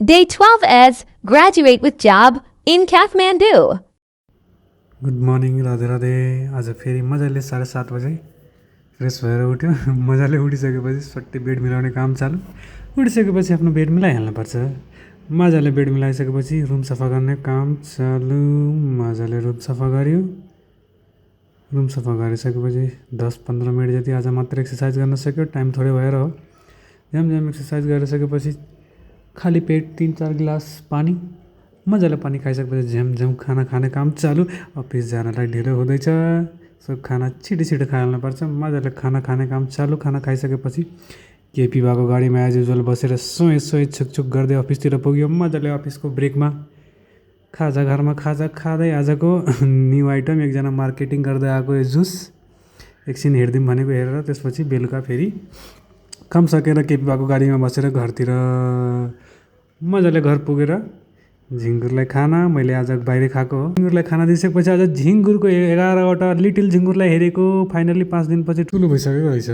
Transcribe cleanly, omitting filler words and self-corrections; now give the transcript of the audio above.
Day 12 as graduate with job in Kathmandu. Good morning Radhe Radhe. आज फेरि मजाले 7:30 बजे फ्रेस भएर उठ्यो। मजाले उठिसकेपछि सट्टै बेड मिलाउने काम चालु। उठिसकेपछि आफ्नो बेड मिलाइहाल्नुपर्छ। मजाले बेड मिलाइसकेपछि रुम सफा गर्ने काम चालु। मजाले रुम सफा गऱ्यो। रुम सफा गरिसकेपछि 10-15 मिनट जति आज मात्र एक्सर्साइज गर्न सक्यो। टाइम थोरै भएर हो। झ्याम एक्सर्साइज गरिसकेपछि खाली पेट 3-4 गिलास पानी, मजाले पानी खाइसकेपछि झ्याम खाना खाने काम चालु। अफिस जानलाई ढिलो हुँदैछ, सो खाना छिटो खाइहाल्नुपर्छ। मजाले खाना खाने काम चालु। खाना खाइसकेपछि केपी भएको गाडीमा एज युजुअल बसेर सोए छुकछुक गर्दै अफिसतिर पुग्यो। मजाले अफिसको ब्रेकमा घरमा खाजा खाँदै आजको न्यू आइटम एकजना मार्केटिङ गर्दै आएको जुस एकछिन हेरिदिउँ भनेको हेरेर त्यसपछि बेलुका फेरि काम सकेर केपी भएको गाडीमा बसेर घरतिर मजाले घर पुगेर झिङ्गुरलाई खाना मैले आज बाहिर खाएको हो। झिङ्गुरलाई खाना दिइसकेपछि आज झिङ्गुरको 11वटा लिटिल झिङ्गुरलाई हेरेको फाइनल्ली 5 दिनपछि ठुलो भइसकेको रहेछ।